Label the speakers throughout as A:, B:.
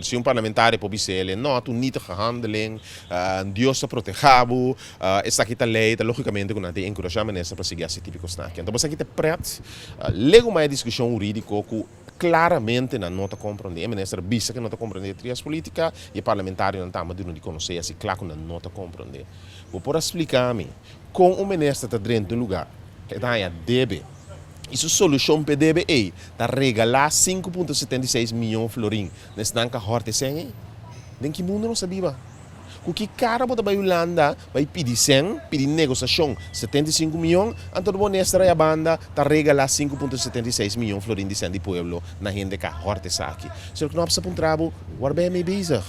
A: Si un parlamentario por bisa el, no, ta un nietige handeling, Dios ta proteha bo, esaki ta ley, ta logicamente cu nan ta encurasha minister pa sigui haci tipo cosnan aki. Anto bo esaki ta pret, lego mas e discusion huridico cu claramente nan no ta comprende. E minister a bisa cu no ta comprende e trias politica y e parlamentarionan tambe duna di conoce asi cla cu nan no ta comprende. Bo por a splica mi con un minister ta drenta un lugar, e ta haña debe y su solucion p'e debe ey ta regala 5.76 miyon florin na esnan cu a horta e cen ey? Den ki mundo nos ta biba? Ku ki kara bo ta bai Hulanda bai pidi sèn, pidi negosashon 75 miyon, anto bo Nester aya banda ta regalá 5.76 miyon florin di sèn di pueblo na hende ka hòrt esaki? Señor Knops ta puntra bo, Waar ben je mee bezig?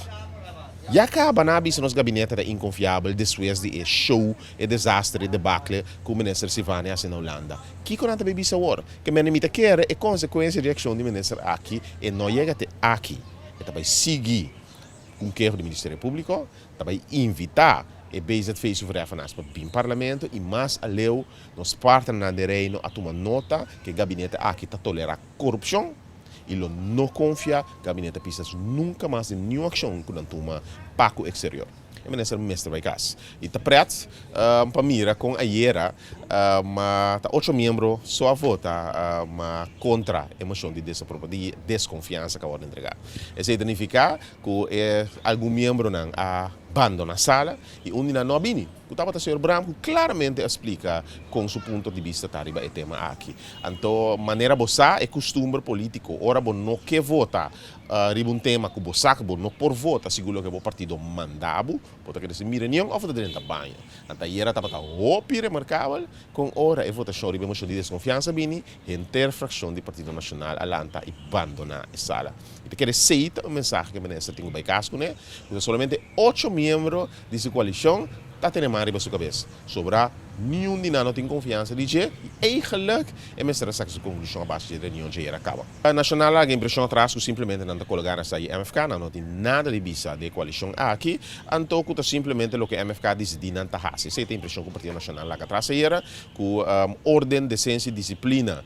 A: Ya kaba nan a bisa nos gabinete ta inkonfiabel despues di e show, e desaster, e debacle ku Minister Silvania hasi na Hulanda. Kiko nan ta bai bisa awor? Ke mende mi ta kere e konsekuensia di akshon di Minister aki e no yega te aki. E ta bai sigui. Un keho di Ministerio Públiko ta bai invitá e BZV su verheffenaars pa bin Parlamento i mas aleu nos partnernan den Reino a tuma nota ku e gabinete aki ta tolerá korupshon i lo no konfia Gabinete Pisas nunka mas den niun akshon ku nan tuma pa ku eksterior. E minister mester bai kas. I ta pret pa mira kon ayera ta ocho miembro so a vota kontra e moshon di di deskonfiansa ku a wòrdu entregá. Esei ta nifiká ku e algun miembronan a bandoná sala i un di nan no a bini, ku tabata señor Bram ku klaramente a splika kon su punto di bista ta riba e tema aki. Anto manera bo sa e kustumber polítiko ora bo no ke vota riba un tema ku bo sa ku bo no por vota segun loke bo partido manda bo, bo ta kere sin mira niun òf bo ta drenta baño. Anto ayera tabata hopi remarkabel kon ora e votashon riba e moshon di deskonfiansa bini, henter frakshon di Partido Nashonal a lanta i bandoná e sala. Mi ta kere esei ta un mensahe ku e minister tin ku bai kas kuné, ku ta solamente ocho miembro di su koalishon ta tene man riba su kabes. Sobra niun di nan no tin konfiansa di dje i eigenlik e mester a saka su konklushon a base dje reunion dje ayera kaba. Nashonal a laga impreshon atras ku simplemente nan ta kologá na sa di MFK, nan no tin nada di bisa di e koalishon aki, anto ku ta simplemente loke MFK disidí nan ta hasi. Esei ta e impreshon ku Partido Nashonal laga atras ayera, ku orden, desensia i disiplina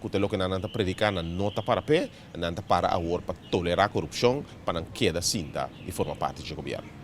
A: ku ta loke nan nan ta prediká nan no ta para p'e, nan ta para awor pa tolerá korupshon pa nan keda sinta i forma parti dje gobièrnu.